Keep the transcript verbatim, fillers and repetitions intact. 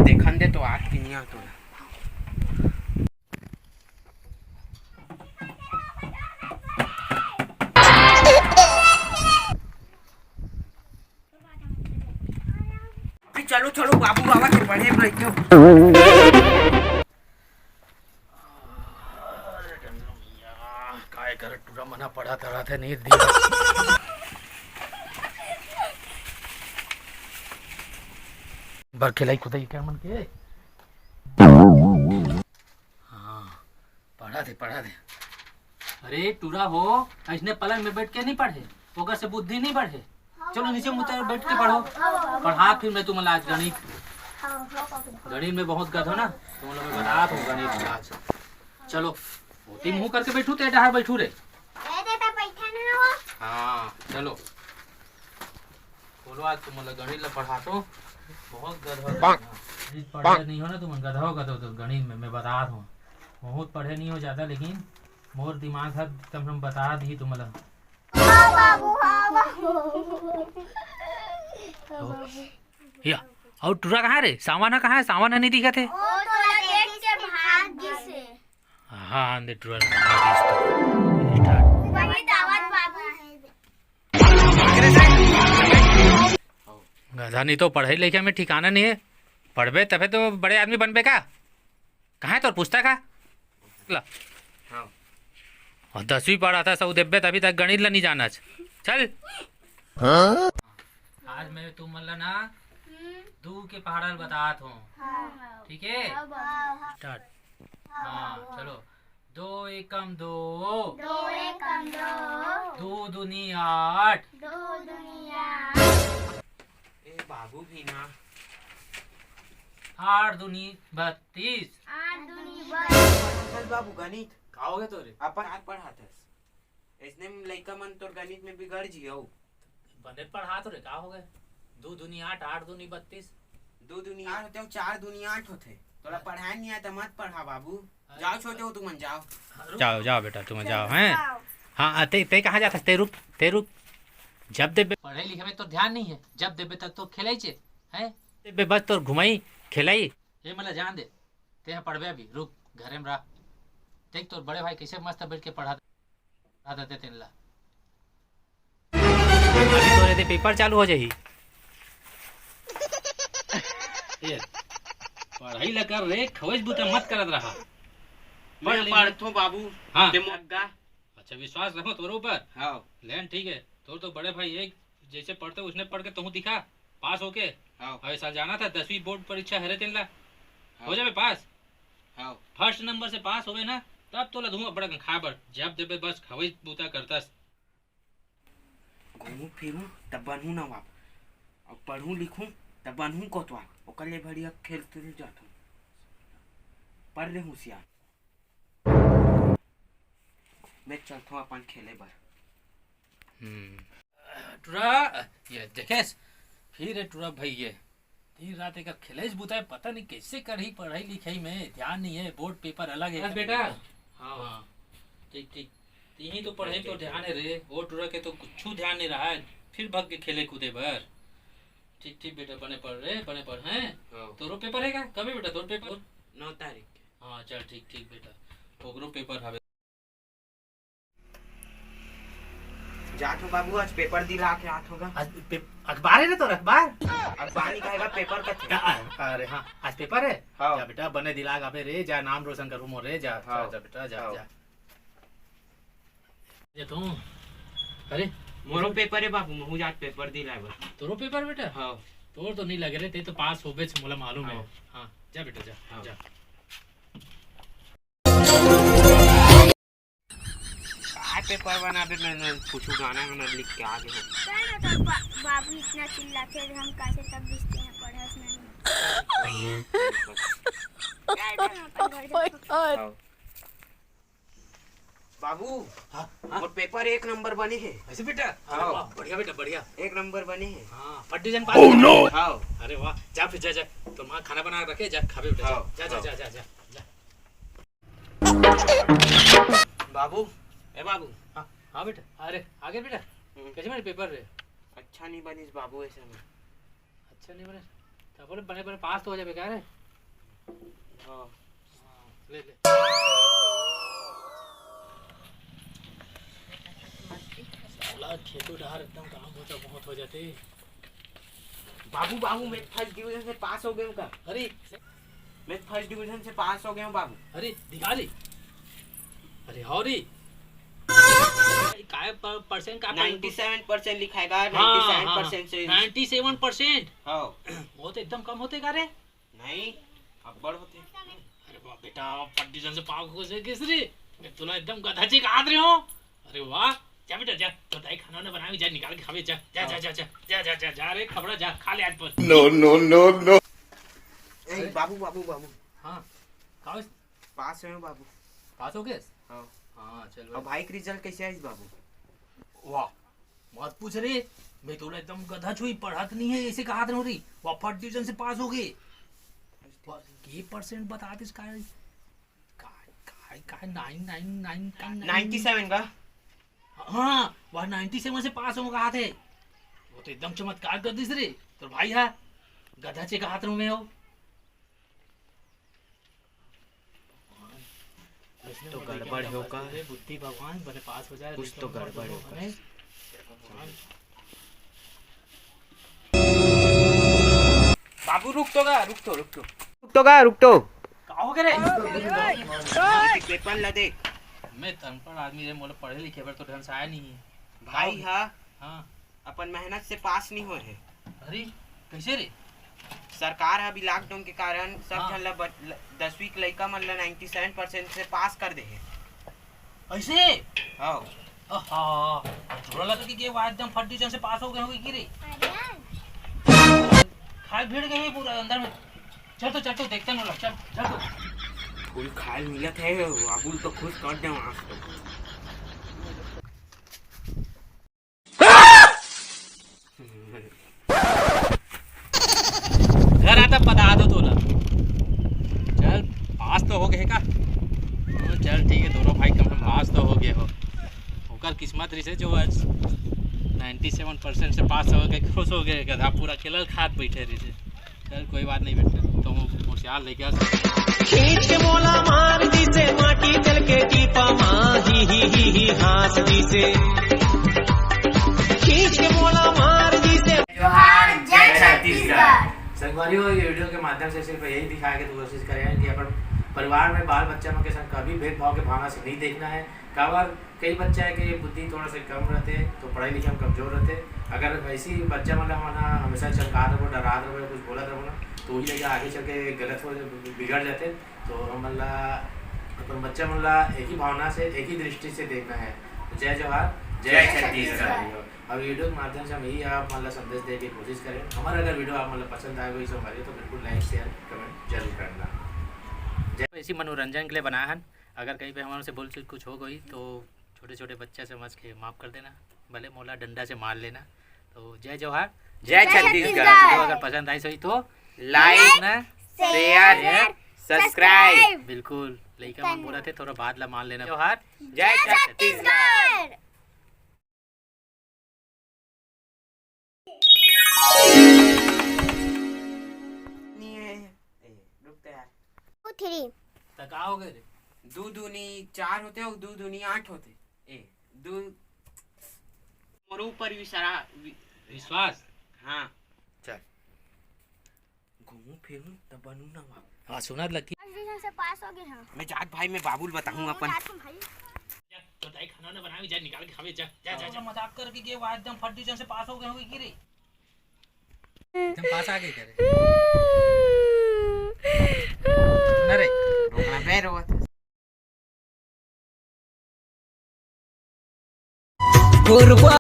देखन दे तो आत कि नहीं आत तोला। चलो, चलो, बाबू बाबा के पढ़े में लग जाओ। काय कर टूरा मना पढ़ा तड़ा थे नींद दी। बर खिलाई कुदाई कर मन के। हाँ, पढ़ा दे, पढ़ा दे। अरे टूरा हो, ऐसने पलंग में बैठ के नहीं पढ़े, ओकर से बुद्धि नहीं बढ़े। चलो नीचे मुँह बैठ के पढ़ो। पढ़ा फिर मैं तुमला आज गणित। गणित में बहुत गध हो ना, तुम लोग मैं बता दूँ गणित आज। चलो, ओती मुँह करके बैठू ते डहार बैठू रे। ए, दे तो बैठा ना हो। हाँ, चलो। बोलो आज तुमला गणित ला पढ़ा तो। बहुत गध हो। गणित पढ़े नहीं हो ना तुम, गधा हो, गधा हो तो गणित में मैं बता दूँ। बहुत पढ़े नहीं हो ज्यादा, लेकिन मोर दिमाग ह कम से कम बता दी तुमला। हाँ बाबू, हाँ बाबू। या, अउ टूरा कहाँ रे? सावन ह कहाँ है? सावन ह नहीं दिखत है। ओ टूरा देख के भाग गिस हे। हाँ, हाँ, दे टूरा भाग गिस तो। Start। वही दावत बाबू। गधा नहीं तो पढ़े लिखे में ठिकाना नहीं है। पढ़बे तबे तो बड़े आदमी बनबे का? कहाँ है तोर पुस्तक है? ला। हाँ। अउ दसवीं पढ़ा था, सौ देब्बे तभी तक गणित ला नहीं जानच। चल। हाँ? आज मैं तुमन ला ना दू के पहाड़ा ल बतात हूँ। हाँ। ठीक है? हाँ, हाँ। Start। हाँ, चलो। दो एकम दो। दो एकम दो। दो दूनी आठ। दो दूनी आठ। ए बाबू भी ना। आठ दूनी बत्तीस। आठ दूनी बत्तीस। चल बाबू गणित। का हो गया तोरे? अपन आज पढ़ाथस। इसने लइका मन तोर गणित में बिगड़ जियो। बने पढ़ा तो रे, का हो गए? दू दूनी आठ, आठ दूनी बत्तीस। दू दूनी आठ होते, चार दूनी आठ होते। तोला पढ़ाए नहीं आए तो मत पढ़ा बाबू। अरे जाओ छोटे हो तुमन, जाओ। रुक। जाओ, जाओ बेटा, तुमन जाओ, हैं? जाओ। हाँ, आ, ते, ते कहाँ जाता? ते रुक, ते रुक। जब देबे पढ़े लिखे में तो ध्यान नहीं है, जब देबे तब तो खेलाई चे, हैं? देबे बस तोर घुमाई, खेलाई। ये मला जान दे, ते ह पढ़बे अभी, रुक, घरे में रह। देख तोर बड़े भाई कैसे मस्त बैठ के पढ़ा, पढ़ा देते तेन ला। अभी तोरे दे पेपर चालू हो जाही। ए, पढ़ाई ला कर रे, खवज बुता मत करत रहा। पढ़ मैं ले। पढ़थों बाबू, हाँ। ते मोर गा। अच्छा, विश्वास रखो तोरे ऊपर। हाँ। लेन ठीक है, तोर तो बड़े भाई एक जैसे पढ़ते उसने पढ़ के तहूँ दिखा, पास होके। हाँ। अउ ए साल जाना था, दसवीं बोर्ड परीक्षा हरे तेन ला। हाँ। हो जाबे पास। हाँ। First नंबर से पास होबे ना, तब तोला दूँ अब्बड़ अकन खाए बर, जब देबे बस खवई बुता करतस। घूमूँ फिरूँ तब बनहूँ नवाब, अउ पढ़ूँ लिखूँ तब बनहूँ कोतवाल, ओकर ले बढ़िया खेलत जाथों। पढ़ ले होशियार। मैं चलथों अपन खेले बर। हम्म। टुरा, ये देखेस, फिर ये टुरा भाई ये दिन रात एकर खेलेच बुताए, पता नहीं कैसे करही पढ़ाई लिखाई में, ध्यान नहीं है, बोर्ड पेपर अलग है। बस बेटा। हाँ। हाँ। ठीक, ठीक। यही तो पढ़ाई तो ध्यान है रे, वो टुरा के तो कुछ ध्यान नहीं रहा है, फिर भग के खेले कूदे बर। ठीक, ठीक बेटा, बने पढ़ रे, बने पढ़, हैं? हाँ। तोरो पेपर है का? कभी बेटा तोर पेपर? नौ तारीख के। हाँ, चल ठीक, ठीक बेटा, ओकरो पेपर हवे। जात हो बाबू, आज पेपर दिला के आत होगा। आज पे-, अखबार है ना तोर अखबार? अखबार निकालेगा, पेपर का थे। अ-, अरे हाँ, आज पेपर है? हाँ। जा बेटा, बने दिला गाबे रे, जा नाम रोशन करू मोर रे, जा, हाँ। जा, जा बेटा, जा, हाँ। जा। ये तो, अरे, मोरो पेपर है बाबू, महू जात पेपर दिलाए बर। तोरो पेपर बेटा? हाँ। तोर तो नहीं लगे रे, ते तो पास होबेच, मोला मालूम है। हाँ। हाँ, जा बेटा, जा, हाँ। जा। काय पेपर बनाबे, मैं न कुछ गाना वाना लिख के आ गए हो। चल ना, तो बा-, बाबू इतना चिल्लाते हैं, हम कैसे तब बीसते हैं, पढ़स नहीं। चल ना, अपन घर जाओ। हाँ। बाबू, हाँ, हाँ। मोर पेपर एक नंबर बने है। ऐसे बेटा? हाँ। अरे वाह, बढ़िया बेटा, बढ़िया। एक नंबर बने है। हाँ, first division पास। Oh no! हाँ। अरे वाह, जा फिर, जा, जा। तो माँ खाना बना के रखे, जा खाबे बेटा, जा। हाँ, जा, जा, हाँ। जा, जा, जा, जा। बाबू, ए बाबू। हाँ, हाँ बेटा, अरे, आ गए बेटा। हम्म। कैसे बने पेपर रे? अच्छा नहीं बनिस बाबू, ऐसे में। अच्छा नहीं बने? बोले बने बने पास तो हो जाबे का रे। हाँ। हाँ, ले ले। साला खेतों डहर एकदम काम होता बहुत हो जाते। बाबू, बाबू, मैं फर्स्ट डिवीजन से पास हो गया हूँ का? अरे, मैं फर्स्ट डिवीजन से पास हो गया हूँ बाबू। अरे, दिखा रे। अरे, हो रे। काय प-, परसेंट का नाइंटी सेवन परसेंट लिखाएगा, हाँ, नाइंटी सेवन परसेंट हाँ, से। Ninety seven percent. हाँ। वो तो एकदम कम होते का रे? नहीं, अब्बड़ होते। अरे वाह बेटा, फर्स्ट डिवीजन से पास हो गए किस रे? मैं तुला एकदम गधा जी कहा रहे हो। अरे वाह, जा बेटा जा, बताई खाना वाना बनावे, जा निकाल के खावे, जा जा जा जा जा जा जा जा जा रे खबड़ा जा, खा ले आज पर। No, no, no, no। ए, बाबू, बाबू, बाबू। हाँ, का हो? पास में हो बाबू। पास हो गए? हाँ। हाँ, चल और भाई। भाई के रिजल्ट कैसे आइस बाबू? वाह, मत पूछ रे, मैं तो एकदम गधा छुई, पढ़त नहीं है, ऐसे कहा था रे, वाह फर्स्ट डिवीजन से पास हो गए। वाह, ये परसेंट बता दे इसका, काय, काय, काय, nine, nine, nine, nine, ninety seven का? हाँ, वह नाइंटी सेवन से पास हो कहा थे। वो तो एकदम चमत्कार कर दिस रे। तो भाई है, गधा चे कहा था मैं हो। कुछ तो गड़बड़ हो का? अरे बुद्धि भगवान, बने पास हो जाए, कुछ तो गड़बड़ हो का? बाबू, रुक तो गा, रुक तो, रुक तो। रुक तो गा, रुक तो। का हो गए रे? पेपर ला देख। मैं अनपढ़ आदमी रे, मोला पढ़े लिखे बर तो ढंग से आया नहीं है। भाई हा, हाँ। अपन मेहनत से पास नहीं होए हे। अरे, कैसे रे? सरकार ह अभी लॉकडाउन के कारण सब हाँ। झन ला बच-, ल-, दसवीं के लइका मन ला नाइंटी सेवन परसेंट से पास कर दे हे। ऐसे? हाँ। आहा, थोड़ा लगा कि ये वाह एकदम फर्स्ट डिवीजन से पास हो गए होंगे की रे? खाए भिड़ गए पूरा अंदर में। चल तो, चल तो, देखते हैं ना, चल, चल तो। फूल खाए मिलत है, बाबुल तो खुश कर दे वहाँ से। घर आता बता दो तोला। चल, पास तो हो गए का? हाँ, चल ठीक है, दोनों भाई कम से कम पास तो हो गए हो। ओकर किस्मत रहिसे जो आज नाइंटी सेवन परसेंट से पास हो गए, खुश हो गए, गधा पूरा केला खात बैठे रहिसे। चल कोई बात नहीं बेटा, तुम होशियार लेके आ। खींच के मोला मार दिसे, माटी तेल के टीपा मा, ही, ही, ही, ही, हाँस दिसे। खींच के मोला मार दिसे। जोहार, जय छत्तीसगढ़। संगवारी हो, ये वीडियो के माध्यम से सिर्फ यही दिखाए के तो कोशिश करे हन कि अपन परिवार में बाल बच्चा मन के संग कभी भेदभाव के भावना से नहीं देखना है। काबर कई बच्चा हे कि बुद्धि थोड़ा से कम रहिथे, तो पढ़ाई लिखाई में कमजोर रहिथे। अगर ऐसी बच्चा मन ला हमन ह हमेशा चमकात रहिबो, डरात रहिबो, कुछ बोलत रहिबो ना, तो वही लइका आगे चल के गलत हो, बिगड़ जाथे। तो हमन ला अपन बच्चा मन ला एक ही भावना से, एक ही दृष्टि से देखना है। तो जय जोहार, जय जय छत्तीसगढ़। छत्तीसगढ़। और वीडियो के माध्यम से हम यही आप मन ला संदेश दे के कोशिश करें। हमारा अगर वीडियो आप मन ला पसंद आए, कोई संगवारी, तो बिल्कुल लाइक, शेयर, कमेंट जरूर करना। जय ऐसी मनोरंजन के लिए बनाया है। अगर कहीं पे हमारे से भूल चूक कुछ हो गई तो छोटे छोटे बच्चा समझ के माफ कर देना, भले मोला डंडा से मार लेना। तो जय जोहार, जय जय छत्तीसगढ़। छत्तीसगढ़। वीडियो अगर पसंद आई सही तो लाइक, ना, शेयर, शेयर, सब्सक्राइब। बिल्कुल, लइका मन बोलत हे, थोड़ा बाद ला मान लेना। जोहार, जय छत्तीसगढ़। नहीं है। ए, रुक तो यार। Two three. त का हो गए रे? दू दूनी चार होते और दू दूनी आठ होते। ए, दू मोर ऊपर विश्वास, वि-, विश्वास? हाँ। चल। घूमू फिरू त बनू ना बाबू। हाँ, सुनत लकी। फर्स्ट डिवीजन से पास हो गए हैं। मैं जात भाई, मैं बाबू ल बताहूँ अपन। जात हूँ भाई। जा, बताई खाना ना बनावे, जा निकाल के खावे, जा, जा, जा, जा। मजाक करके गए, वहाँ एकदम फर्स्ट डिवीजन से पास हो गए होंगे की रे? एकदम पास आ गए करे। ना रे। रोकना बे रोवत।